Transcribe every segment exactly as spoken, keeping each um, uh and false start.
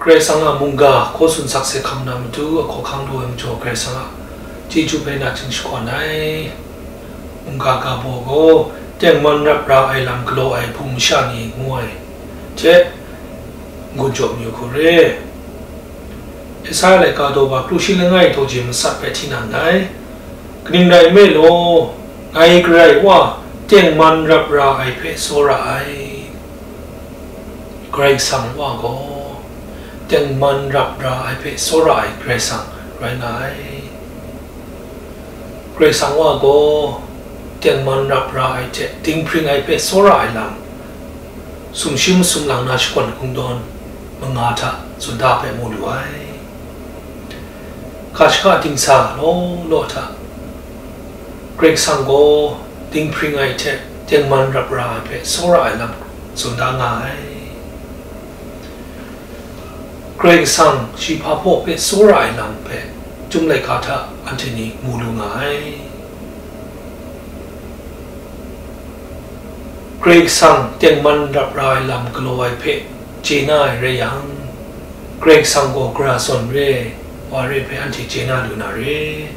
Karai Kasang a mungga hkaw tsun sakse hkam na matu, a hkawhkang lu ai majaw Karai Kasang a chyeju hpe nachying shakawn ai. Mungga ga baw gaw, tengman rap ra ai lam galaw ai hpung masha ni ngu ai hte, n-gun jaw mayu hku re. Esaya laika daw ba kru shi langai daw je matsat hpe hti na nngai. Kaning rai nme law, ngai Karai Wa tengman rap ra ai hpe tsawra ai. Karai Kasang Wa gaw tengman rap ra ai hpe tsawra ai Karai Kasang rai nga ai. Karai Kasang Wa gaw tengman rap ra ai hte dinghpring ai hpe tsawra ai lam, sumshi masum lang na shakawn kungdawn manga hta tsun da hpe mu lu ai. Ga shaka dingsa law law hta, Karai Kasang gaw dinghpring ai hte tengman rap ra ai hpe tsawra ai lam tsun da nga ai. Karai Kasang shi hpa hpaw hpe tsawra ai lam hpe, Chyum laika hta anhte ni mu lu nga ai. Karai Kasang tengman rap ra ai lam galaw ai hpe chye na ai rai yang, Karai Kasang gaw gara zawn re ai, wa re ai hpe anhte chye na lu na re.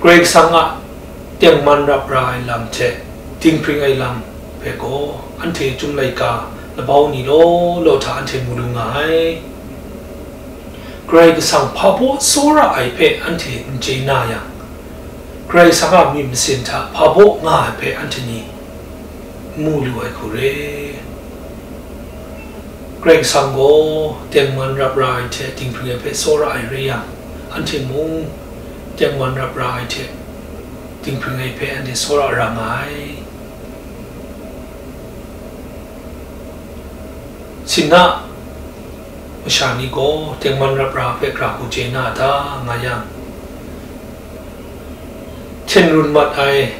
Karai Kasang a tengman rap ra ai lam hte dinghpring ai lam hpe gaw, anhte Chyum laika labau ni law law hta anhte mu lu nga ai. Karai Kasang hpa baw tsawra ai hpe anhte n chye na yang, Karai Kasang a myit masin hta hpa baw nga ai hpe anhte ni n mu lu ai hku re. Karai Kasang gaw tengman rap ra ai hte dinghpring ai hpe tsawra ai rai yang, anhte mung tengman rap ra ai hte dinghpring ai hpe anhte tsawra ra nga ai. Sinna masha ni gaw tengman rap ra hpe gara hku chye na a ta, nga yang, hten run mat ai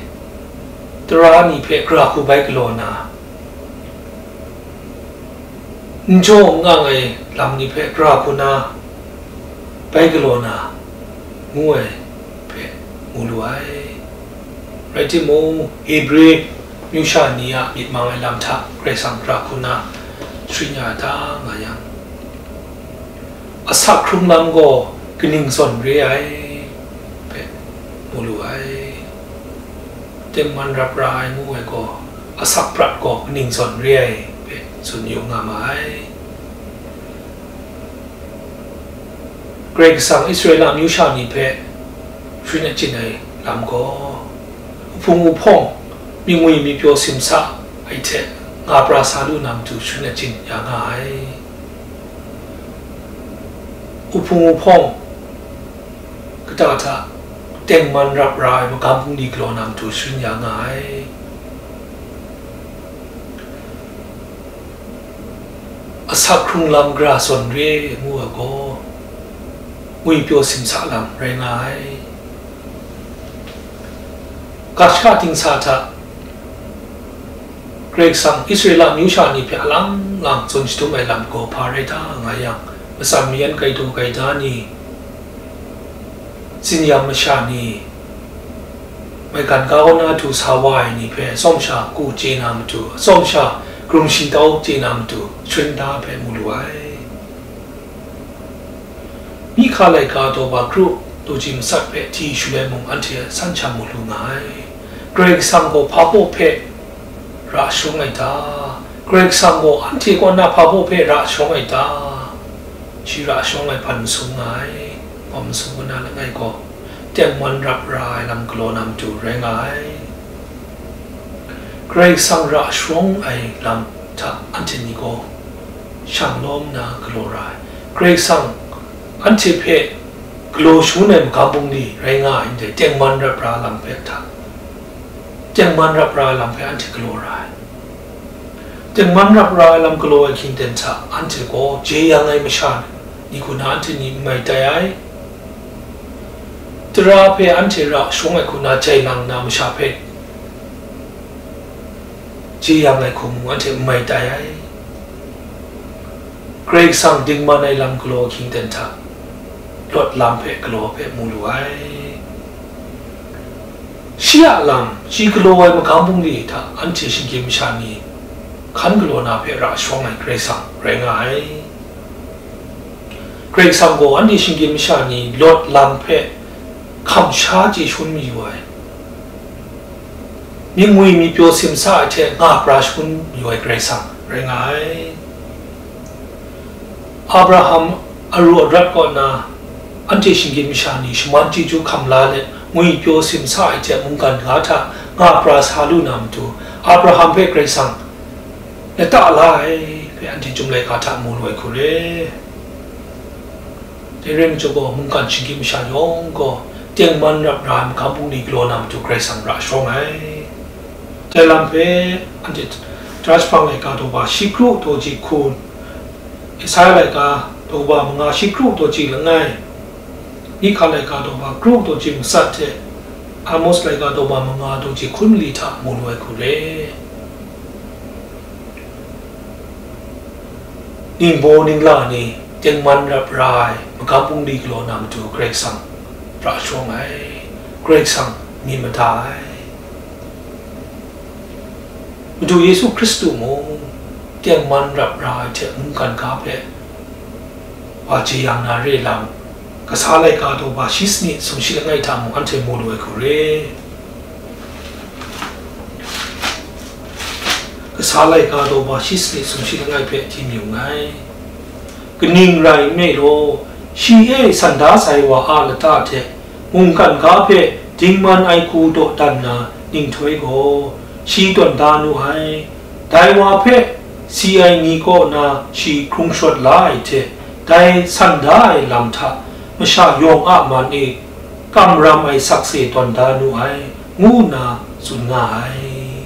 tara ni hpe gara hku bai galaw na, n jaw n ngang ai lam ni hpe gara hku na bai galaw na, ngu ai hpe mu lu ai. Rai timung, Hebre myu sha ni a myit mang ai lam hta Karai Kasang gara hku na sharin ya ai ta, nga yang, asak hkrung lam gaw kaning zawn re ai hpe mu lu ai. Tengman rap ra ai ngu ai gaw, asak prat gaw kaning zawn re ai hpe tsun yu nga ma ai. Karai Kasang Israela amyu sha ni hpe sharin achyin ai lam gaw, uhpung uhpawng, myingwi myipyaw simsa ai hte nga pra sa lu na matu sharin achyin ya nga ai. Uhpung uhpawng kata hta tengman rap ra ai magam bungli galaw na matu sharin ya nga ai. Asak hkrung lam gara zawn re ngu ai gaw, ngwipyaw simsa lam rai nga ai. Ga shaka dingsa hta Karai Kasang Israela amyu sha ni hpe alang lang tsun shadum ai lam gaw hpa rai ta nga yang, matsan mayan gaito gaida ni, tsinyam masha ni, maigan ga kaw na du sa wa ai ni hpe atsawm sha ku chye na matu, atsawm sha karum shingtau chye na matu, sharin da hpe mu lu ai. Mihka laika daw ba kru, daw ji matsat hpe hti shaloi mung anhte a san sha mu lu nga ai. Karai Kasang gaw hpa baw hpe ra sharawng ai ta? Karai Kasang gaw anhte kaw na hpa baw hpe ra sharawng ai ta? Shi ra sharawng ai hpan masum nga ai, hpan masum kaw na langai gaw, tengman rap ra ai lam galaw na matu rai nga ai. Karai Kasang ra sharawng ai lam hta anhte ni gaw shang lawm na galaw ra ai. Karai Kasang anhte hpe galaw shangun ai magam bungli rai nga ai ndai tengman rap ra lam hpe hta, tengman rap ra ai lam hpe anhte galaw ra ai. Tengman rap ra ai lam galaw ai hkying ten hta anhte gaw jeyang ai masha ni hku na anhte ni n mai tai ai. Tara hpe anhte ra sharawng ai hku na jai lang na masha hpe jeyang ai hku mung anhte n mai tai ai. Karai Kasang dingman ai lam galaw ahkying ten hta, Lawt lam hpe galaw hpe mu lu ai. Shi a lam, shi galaw ai magam bungli hta anhte shinggyim masha ni hkan galaw na hpe ra sharawng ai Karai Kasang rai nga ai. Karai Kasang gaw anhte shinggyim masha ni Lawt lam hpe hkam sha chye shangun mayu ai, myit ngwi myit pyaw simsa ai hte nga pra shangun mayu ai Karai Kasang rai nga ai. Abraham aru arat kaw na anhte shinggyim masha ni shaman chyeju hkam la let ngwi pyaw simsa ai hte mungkan ga hta nga pra sa lu na matu, Abraham hpe Karai Kasang lata la ai hpe anhte Chyum laika hta mu lu ai hku re. Dai rai majaw gaw, mungkan shinggyim masha yawng gaw tengman rap ra ai magam bungli galaw na matu Karai Kasang ra shawng ai. Dai lam hpe anhte Tara Jahprang laika daw ba shi kru daw ji hku, Esaia laika daw ba manga shi kru daw ji langai, Mika laika daw ba kru daw ji matsat hte Amos laika daw ba manga daw ji hkun mali hta mu lu ai hku re. Ningbaw ningla ni tengman rap ra ai magam bungli galaw na matu Karai Kasang ra shawng ai, Karai Kasang myit mada ai. Madu Yesu Hkristu mung tengman rap ra ai hte mungkan ga hpe wa jeyang na re lam, Kasa laika daw ba shi sanit sumshi langai hta mung anhte mu lu ai hku re. Kasa laika daw ba shi sanit sumshi langai hpe htim yu nngai. Kaning rai nme law, shi e san da sai wa a lata hte mungkan ga hpe dingman ai hku dawdan na ninghtoi gaw, shi tawn da nu ai. Dai wa hpe si ai ni kaw na shi hkrung shawt la ai hte, dai san da ai lam hta masha yawng a man e kamram ai sakse tawn da nu ai, ngu nna tsun nga ai.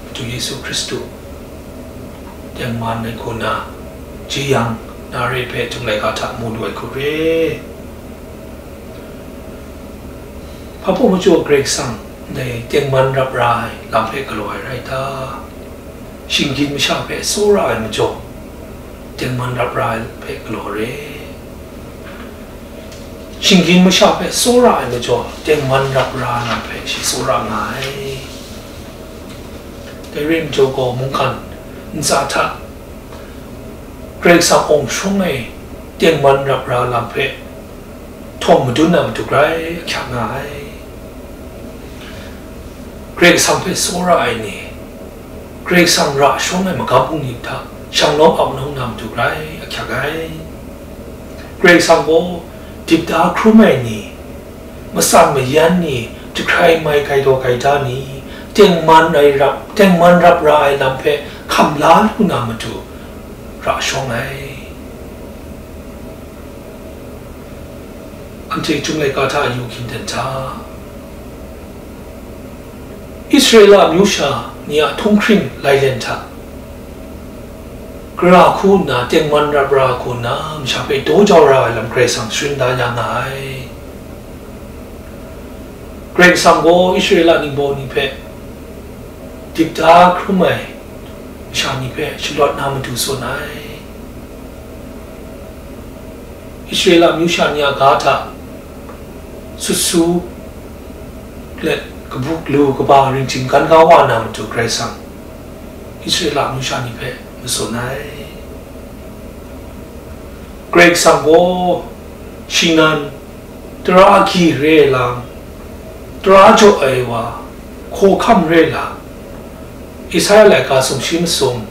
Madu Yesu Hkristu tengman ai hku na jeyang na re hpe Chyum laika hta mu lu ai hku re. Hpa hpaw majaw Karai Kasang dai tengman rap ra ai lam hpe galaw ai rai ta? Shinggyim masha hpe tsawra ai majaw, tengman rap ra ai hpe galaw re. Shinggyim masha hpe tsawra ai majaw, tengman rap ra ai lam hpe shi tsawra nga ai. Dai rai majaw gaw, mungkan ntsa hta Karai Kasang awng shawng ai tengman rap ra lam hpe htawng madun na matu grai ahkyak nga ai. Karai Kasang hpe tsawra ai ni, Karai Kasang ra shawng ai magam bungli hta shanglawm ap nang na matu grai ahkyak ai. Karai Kasang gaw dip da hkrum ai ni, matsan mayan ni, jahkrai mai gaidaw gaida ni, tengman ai rap, tengman rap ra ai lam hpe hkam la lu na matu ra shawng ai. Anhte Chyum laika hta yu hkindan hta. Israela amyu sha ni a htunghkring lailen hta, gara hku nna tengman rap ra hku nna masha hpe daw jau ra ai lam Karai Kasang sharin da ya nga ai. Karai Kasang gaw Israela ningbaw ni hpe dip da hkrum ai masha ni hpe shalawt na matu tsun ai. Israela amyu sha ni a ga hta sut su let kabu galu kaba ringjing gan ga wa na matu Karai Kasang Israela amyu sha ni hpe matsun ai. Karai Kasang gaw shi nan tara agyi re ai lam, tara jaw ai wa, hkawhkam re ai lam, Isaya laika sumshi masum,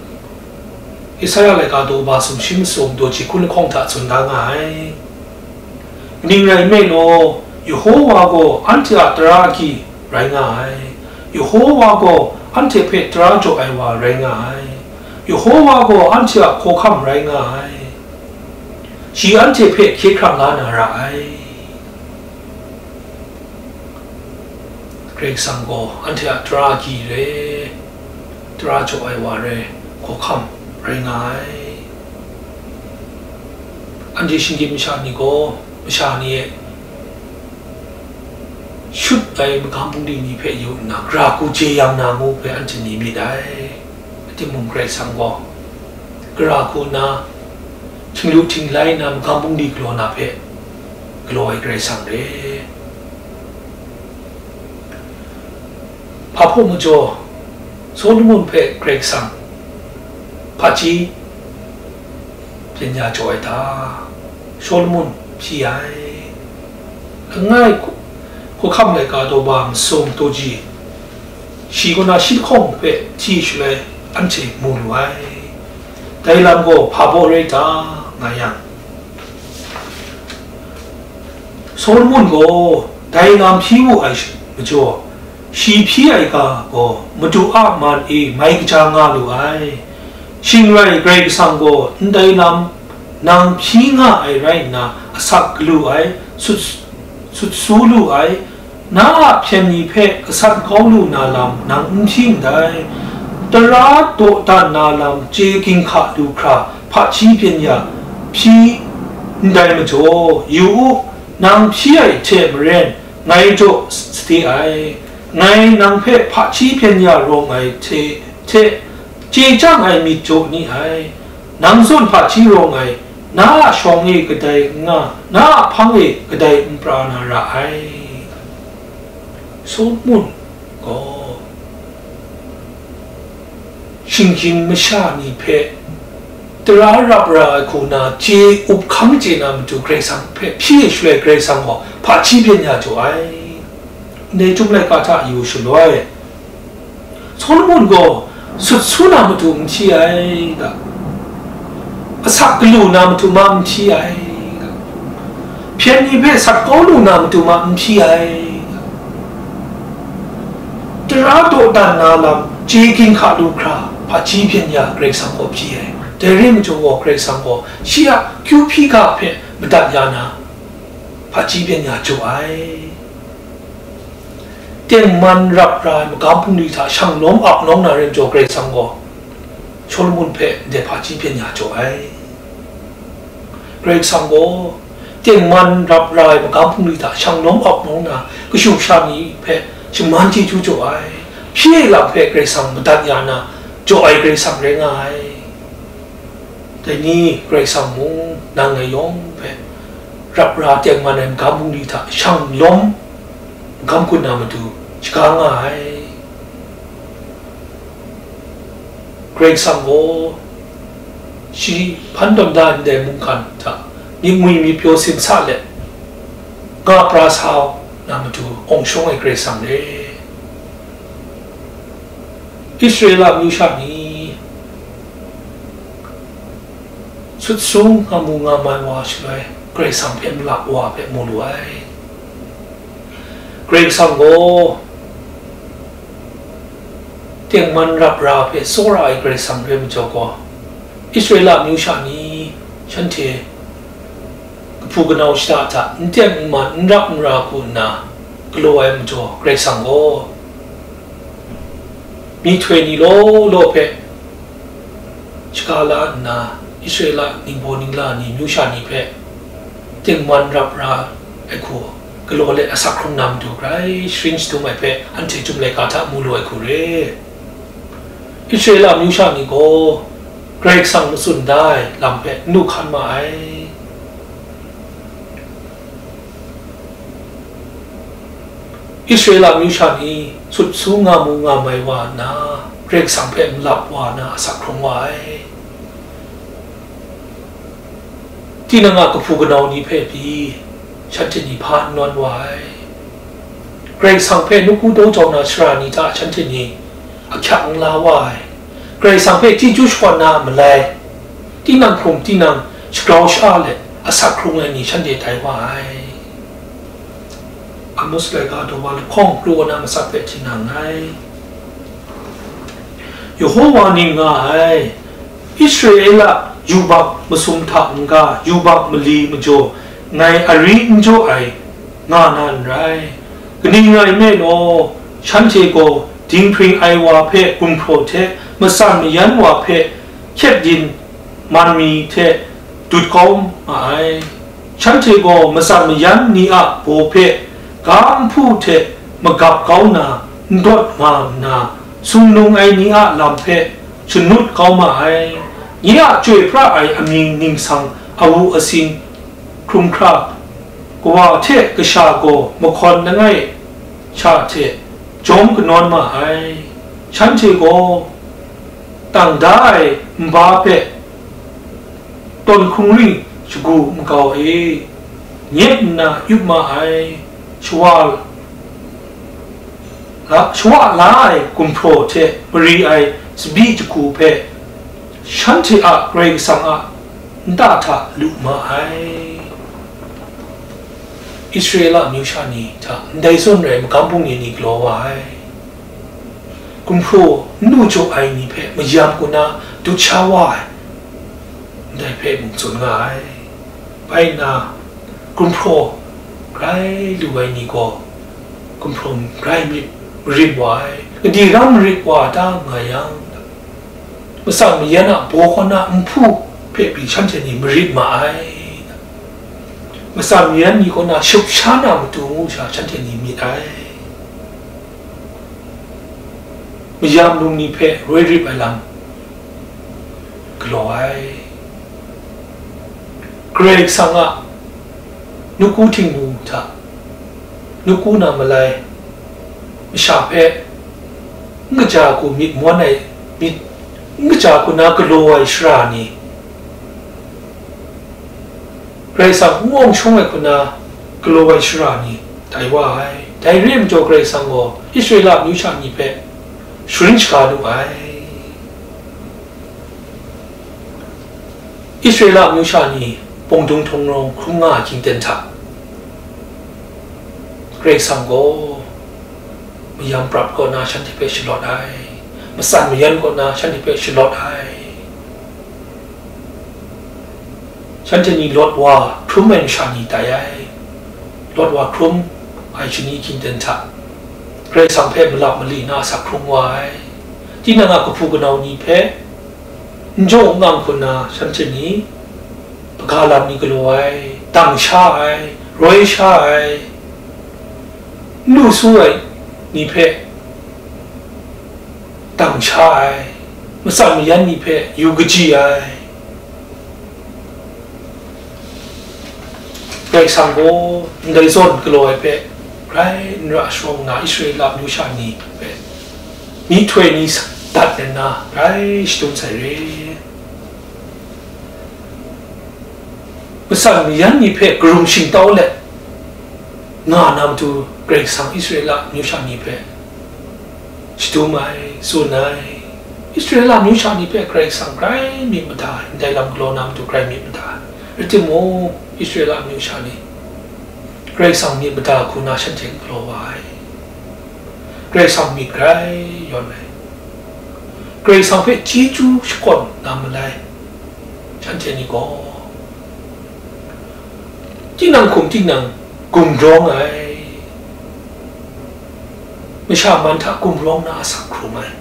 Isaya laika daw ba sumshi masum daw jahkun lahkawng hta tsun da nga ai. Kaning rai nme law, Yehowa gaw anhte a tara agyi rai nga ai. Yehowa gaw anhte hpe tara jaw ai wa rai nga ai. Yehowa gaw anhte a hkawhkam rai nga ai. Shi anhte hpe hkye hkrang la na ra ai. Karai Kasang gaw anhte a tara agyi re, tara jaw ai wa re, hkawhkam rai nga ai. Anhte shinggyim masha ni gaw, masha ni e shut ai magam bungli ni hpe yu nna, gara hku jeyang na ngu hpe anhte ni myit ai. Rai timung, Karai Kasang gaw gara hku nna, htinglu htinglai nna magam bungli galaw na hpe galaw ai Karai Kasang re. Hpa hpaw majaw, Solomon hpe Karai Kasang hpaji Len ya jaw ai ta? Shawlumon hpyi ai. Langai hku-, hkawhkam laika daw ba masum taw ji, shi kaw na shi lahkawng hpe hti shaloi anhte mu lu ai. Dai lam gaw hpa baw rai ta, nga yang, Solomon gaw dai lam hpyi wu ai majaw, shi hpyi ai ga gaw Madu a man e mai kaja nga lu ai. Shing rai Karai Kasang gaw ndai lam nang hpyi nga ai rai nna, asak galu ai, sut, sut su lu ai, na a hpyen ni hpe gasat kau lu na lam nang n hpyi ndai. Tara dawdan na lam chye ginhka lu hkra hpaji byen ya hpyi ndai majaw, yu u, nang hpyi ai hte maren, ngai jaw sade ai, ngai nang hpe hpaji byen ya rawng ai hte, hte chye chyang ai myit jaw ni ai. Nang zawn hpaji rawng ai, na a shawng e kadai n nga, na a hpang e kadai n pra na ra ai. Solomon gaw shinggyim masha ni hpe tara rap ra ai hku na chye up hkang chye na matu Karai Kasang hpe hpyi shaloi, Karai Kasang gaw hpaji byen ya jaw ai. Ndai Chyum laika hta yu shaloi, Solomon gaw sut su na matu n hpyi ai ga, asak galu na matu ma n hpyi ai ga, hpyen ni hpe sat kau lu na matu ma n hpyi ai ga, tara dawdan na lam chye ginhka lu hkra hpaji byen ya Karai Kasang gaw hpyi ai. Dai re majaw gaw, Karai Kasang gaw shi a kyu hpyi ga hpe madat ya na, hpaji byen ya jaw ai. Tengman rap ra ai magam bungli hta shang lawm ap nawng na rai majaw, Karai Kasang gaw Solomon hpe ndai hpaji byen ya jaw ai. Karai Kasang gaw tengman rap ra ai magam bungli hta shang lawm ap nawng na, kashu kasha ni hpe shaman chyeju jaw ai. Hpyi ai lam hpe Karai Kasang madat ya na jaw ai Karai Kasang rai nga ai. Dai ni Karai Kasang mung nang ngai yawng hpe rap ra tengman ai magam bungli hta shang lawm magam gun na matu shaga nga ai. Karai Kasang gaw shi hpan tawn da ndai mungkan hta myit ngwi myit pyaw simsa let nga pra sa na matu awng shawng ai Karai Kasang re. Israela amyu sha ni sut sung nga mu nga mai wa shaloi, Karai Kasang hpe malap wa hpe mu lu ai. Karai Kasang gaw tengman rap ra hpe tsawra ai Karai Kasang rai majaw gaw, Israela amyu sha ni shanhte kahpu kanau shada hta n teng n man, n rap n ra hku nna galaw ai majaw, Karai Kasang gaw myihtoi ni law law hpe shaga la nna, Israela ningbaw ningla ni, amyu sha ni hpe tengman rap ra ai hku galaw let asak hkrung na matu grai sharin shadum ai hpe anhte Chyum laika hta mu lu ai hku re. Israela amyu sha ni gaw Karai Kasang matsun da ai lam hpe n du hkan ma ai. Israela amyu sha ni sut su nga mu nga mai wa nna, Karai Kasang hpe malap wa na asak hkrung wa ai. Tinang a kahpu kanau ni hpe pyi, shanhte ni hpa n nawn wa ai. Karai Kasang hpe nawku daw jau na sara ni hta shanhte ni ahkyak n la wa ai. Karai Kasang hpe chyeju shakawn na a malai, tinang hkum tinang shagrau sha let asak hkrung ai ni shanhte tai wa ai. Amos laika daw wa lahkawng pru wa na masak hpe hti na nngai. Yawhowa ning nga ai, Israela yubak masum hta n-ga yubak mali majaw ngai ari n jaw ai nga na n rai. Kaning rai nme law, shanhte gaw dinghpring ai wa hpe gumhpraw hte matsan mayan wa hpe hkyep yin man mi hte dut kau ma ai. Shanhte gaw matsan mayan ni a baw hpe ga nhpu hte magap kau na n dawt nga nna, sumnung ai ni a lam hpe shanut kau ma ai. Nye a chyoi pra ai amying ningsang, awu asin, hkrum hkra, kawa hte kasha gaw mahkawn langai sha hte jawm kanawn ma ai. Shanhte gaw tang da ai nba hpe Tawn hkungri shagu nkau e, nyet nna yup ma ai, shawa la, shawa la ai gumhpraw hte mari ai tsabyi jahku hpe shanhte a Karai Kasang a nta hta lu ma ai. Israela amyu sha ni hta ndai zawn rai magam bungli ni galaw wa ai. Gumhpraw n lu jaw ai ni hpe mayam kaw na dut sha wa ai, ndai hpe mung tsun nga ai. Bai nna, gumhpraw grai lu ai ni gaw, gumhpraw grai marit, marit wa ai, gade ram marit wa ta nga yang, matsan mayan a baw kaw na nhpu hpe pyi shanhte ni marit ma ai. Matsan mayan ni kaw na shut sha na matu ngu sha shanhte ni myit ai. Mayam lung ni hpe roi rip ai lam galaw ai. Karai Kasang a nawku htingnu hta nawku na malai masha hpe n kaja hku myit mawn ai, myit n kaja hku na galaw ai shara ni, Karai Kasang n awng shawng ai hku na galaw ai shara ni tai wa ai. Dai re ai majaw Karai Kasang gaw Israela amyu sha ni hpe sharin shaga nu ai. Israela amyu sha ni pawngdung htung rawng hkrum nga ai hkying ten hta, Karai Kasang gaw mayam prap kaw na shanhte hpe shalawt ai, matsan mayan kaw na shanhte hpe shalawt ai. Shanhte ni lawt wa hkrum ai masha ni tai ai. Lawt wa hkrum ai shani hkying ten hta, Karai Kasang hpe malap mali na asak hkrung wa ai. Tinang a kahpu kanau ni hpe n jaw n ang hku na shanhte ni, hpaga lam ni galaw ai, dang sha ai, roi sha ai, n lu su ai ni hpe dang sha ai, matsan mayan ni hpe yu kaji ai. Karai Kasang gaw ndai zawn galaw ai hpe grai n ra sharawng nna, Israela amyu sha ni hpe myihtoi ni dat nna grai shadum sai re. Matsan mayan ni hpe karung shingtau let nga na matu Karai Kasang Israela amyu sha ni hpe shadum ai, tsun ai. Israela amyu sha ni hpe Karai Kasang grai myit mada ai, ndai lam galaw na matu grai myit mada ai. Rai timung, Israela amyu sha ni Karai Kasang myit mada hku na shanhte n galaw wa ai. Karai Kasang myit grai yawn ai. Karai Kasang hpe chyeju shakawn na malai shanhte ni gaw, tinang hkum tinang gumrawng ai, masha man hta gumrawng na asak hkrum ai.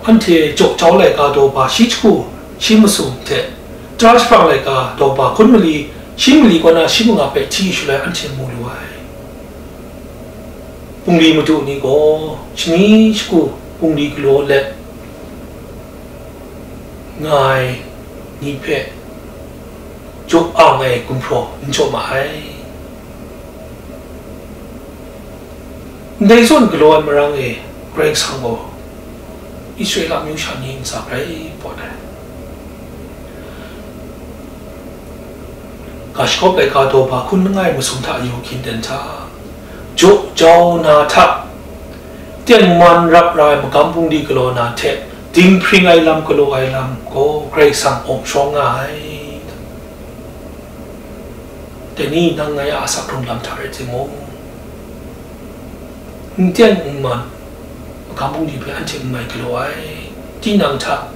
Anhte jaw jau laika daw ba shi jahku shi masum hte, tara jahprang laika daw ba hkun mali shi mali kaw na shi manga hpe hti shaloi anhte mu lu ai. Bungli madu ni gaw shani shagu bungli galaw let nga ai ni hpe jaw ang ai gumhpraw n jaw ma ai. Ndai zawn galaw ai marang e, Karai Kasang gaw Israela amyu sha ni ntsa grai pawt ai. Ga shagawp laika daw ba hkun langai masum hta yu hkying ten hta, jaw jau na hta, tengman rap ra ai magam bungli galaw na hte dinghpring ai lam galaw ai lam gaw Karai Kasang awng sharawng nga ai. Dai ni nang ngai a asak hkrung lam hta rai timung, n teng n man, magam bungli hpe anhte n mai galaw ai, tinang hta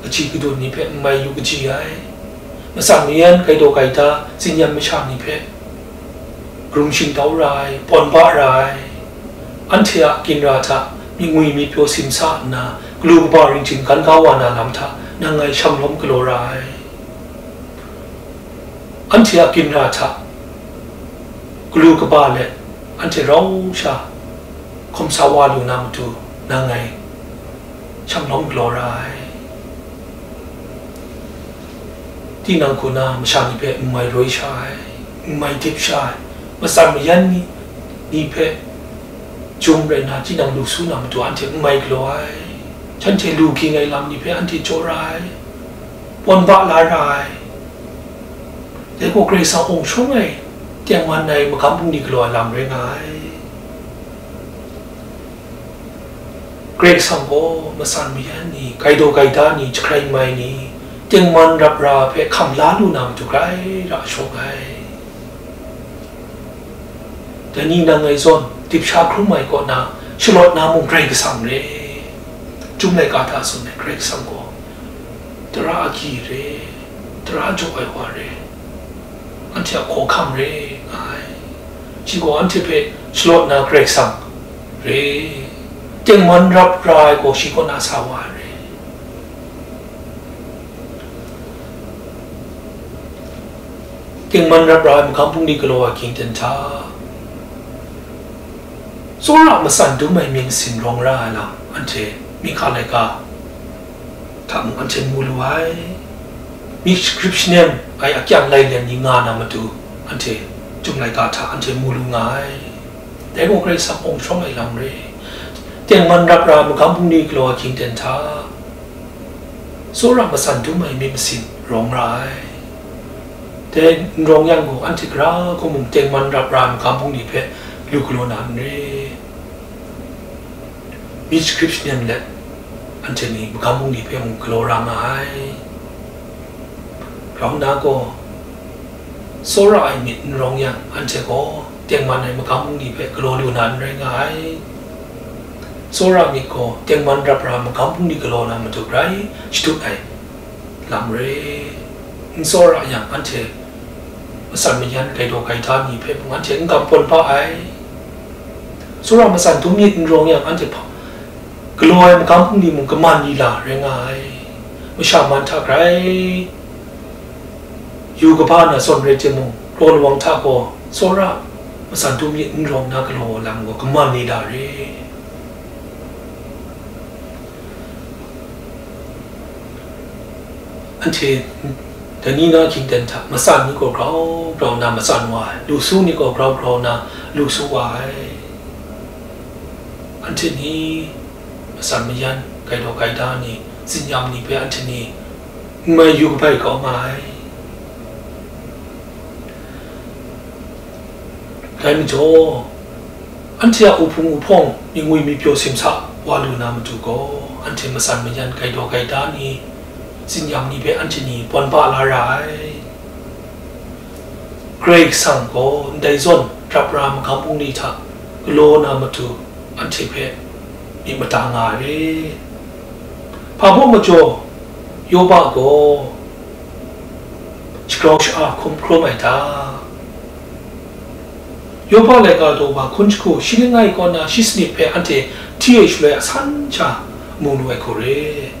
kaji kadun ni hpe n mai yu kaji ai, matsan mayan, gaitaw gaita, tsin-yan masha ni hpe karung shingtau ra ai, pawn ba ra ai, anhte a ginra hta myit ngwi myit pyaw simsa nna, galu kaba ringhtin gan ga wa na lam hta nang ngai sham lawm galaw ra ai. Anhte a ginra hta galu kaba let anhte rau sha hkawm sa wa lu na matu, nang ngai sham lawm galaw ra ai. Tinang hku na masha ni hpe n mai roi sha ai, n mai dip sha ai, matsan mayan ni, ni hpe jum rai na, tinang lu su na matu anhte n mai galaw ai, shanhte lu ging ai lam ni hpe anhte jaw ra ai. pawn ba la ra ai. Dai gaw Karai Kasang awng shawng ai, tengman ai magam bungli galaw ai lam rai nga ai. Karai Kasang gaw matsan mayan ni, gaidaw gaida ni, jahkrai mai ni, tengman rap ra hpe hkam la lu na matu grai ra shawng ai. Dai ni nang ngai zawn dip sha hkrum ai kaw na, shalawt na mung Karai Kasang re. Chyum laika hta tsun ai Karai Kasang gaw, tara agyi re, tara jaw ai wa re, anhte a hkawhkam re nga ai. Shi gaw anhte hpe shalawt na Karai Kasang re, tengman rap ra ai gaw shi kaw na sa wa ai re. Tengman rap ra ai magam bungli galaw ai hkying ten hta, tsawra matsan dum ai myit masin rawng ra ai lam, anhte Mika laika hta mung anhte mu lu ai. Myit shagrit shanem ai akyang lailen ni nga na matu, anhte Chyum laika hta anhte mu lu nga ai. Dai gaw Karai Kasang awng shawng ai lam re. Tengman rap ra ai magam bungli galaw ai hkying ten hta, tsawra matsan dum ai myit masin rawng ra ai. Dai n rawng yang gaw, anhte gara hku mung tengman rap ra ai magam bungli hpe lu galaw na n re. Myit shagrit shanem let, anhte ni magam bungli hpe mung galaw ra nga ai. Grau nna gaw, tsawra ai myit n rawng yang, anhte gaw tengman ai magam bungli hpe galaw lu na n rai nga ai. Tsawra myit gaw tengman rap ra ai magam bungli galaw na matu grai shadut ai lam re. N tsawra yang, anhte matsan mayan gaidaw gaida ni hpe mung anhte n kam pawn ba ai. Tsawra matsan dum myit n rawng yang, anhte hpa, galaw ai magam bungli mung kaman lila rai nga ai. Masha man hta grai yu kaba na zawn rai timung, kraw lawang hta gaw tsawra matsan dum myit n rawng na galaw ai lam gaw kaman lila re. Anhte dai ni na hkying ten hta, matsan ni gaw grau grau nna matsan wa ai, lu su ni gaw grau grau nna lu su wa ai. Anhte ni matsan mayan, gaidaw gaida ni, tsinyam ni hpe anhte ni n mai yu kabai kau nga ai. Dai majaw, anhte a uhpung uhpawng myit ngwi myit pyaw simsa wa lu na matu gaw, anhte matsan mayan gaidaw gaida ni, tsinyam ni hpe anhte ni pawn ba la ra ai. Karai Kasang gaw ndai zawn rap ra ai magam bungli hta galaw na matu anhte hpe myit mada nga ai re. Hpa baw majaw Yoba gaw shagrau sha-a hkum hkrum ai ta? Yoba laika daw hpa hkun jahku shi langai kaw na shi sanit hpe anhte hti e shaloi asan sha mu lu ai hku re.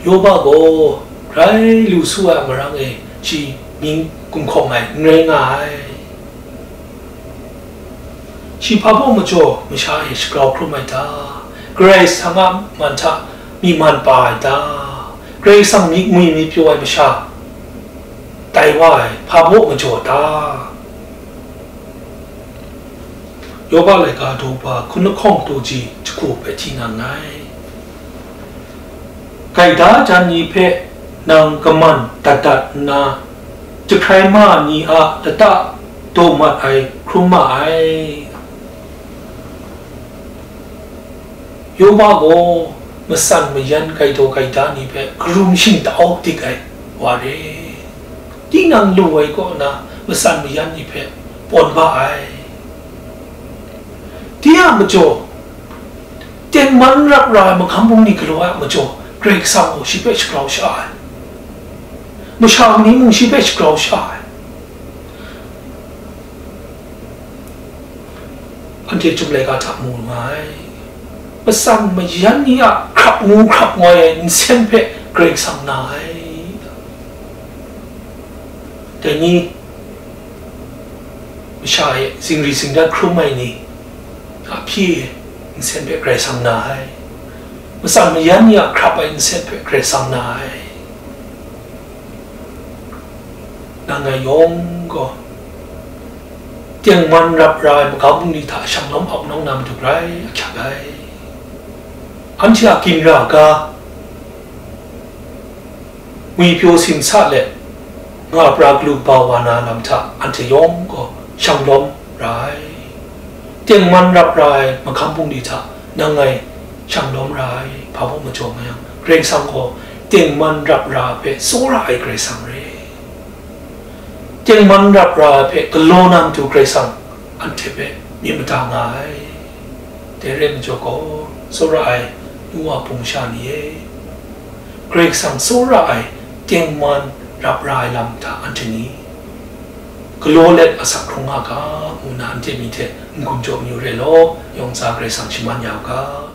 Yoba gaw grai lu su ai a marang e shi mying gumhkawng ai n rai nga ai. Shi hpa baw majaw masha e shagrau hkrum ai ta? Karai Kasang a man hta myi man pa ai ta? Karai Kasang myit ngwi myit pyaw ai masha tai wa ai hpa baw majaw ta? Yoba laika daw hpa hkun lahkawng taw ji jahku hpe hti na nngai. Gaida jan ni hpe nang kaman dat dat nna, jahkrai ma ni a lata daw mat ai hkrum ma ai. Yoba gaw matsan mayan gaidaw gaida ni hpe karum shingtau dik ai wa re. Tinang lu ai kaw na matsan mayan ni hpe pawn ba ai. Dai a majaw, tengman rap ra ai magam bungli galaw ai a majaw, Karai Kasang gaw shi hpe shagrau sha ai. Masha ni mung shi hpe shagrau sha ai. Anhte Chyum laika hta mu nga ai. Matsan mayan ni a hkrap ngu hkrap ngoi ai nsen hpe Karai Kasang na ai. Dai ni masha e zingri zingrat hkrum ai ni a hpyi e nsen hpe Karai Kasang na ai. Matsan mayan ni a hkrap ai nsen hpe Karai Kasang na ai. Nang ngai yawng gaw tengman rap ra ai magam bungli hta shanglawm ap nau na matu grai ahkyak ai. Anhte a ginra ga, Ngwi pyaw simsa let nga pra galu kaba wa na lam hta anhte yawng gaw shanglawm ra ai. Tengman rap ra ai mahkam bungli hta nang ngai shanglawm ra ai, hpa mung majaw nga yang, Karai Kasang gaw tengman rap ra ai hpe tsawra ai Karai Kasang re. Tengman rap ra ai hpe galaw na matu Karai Kasang anhte hpe myit mada nga ai. Dai rai majaw gaw, tsawra ai nu wa hpung sha ni e, Karai Kasang tsawra ai tengman rap ra ai lam hta anhte ni galaw let asak hkrung nga ga, ngu nna anhte myit hte n-gun jaw mayu re law, yawng tsa Karai Kasang shaman ya u ga.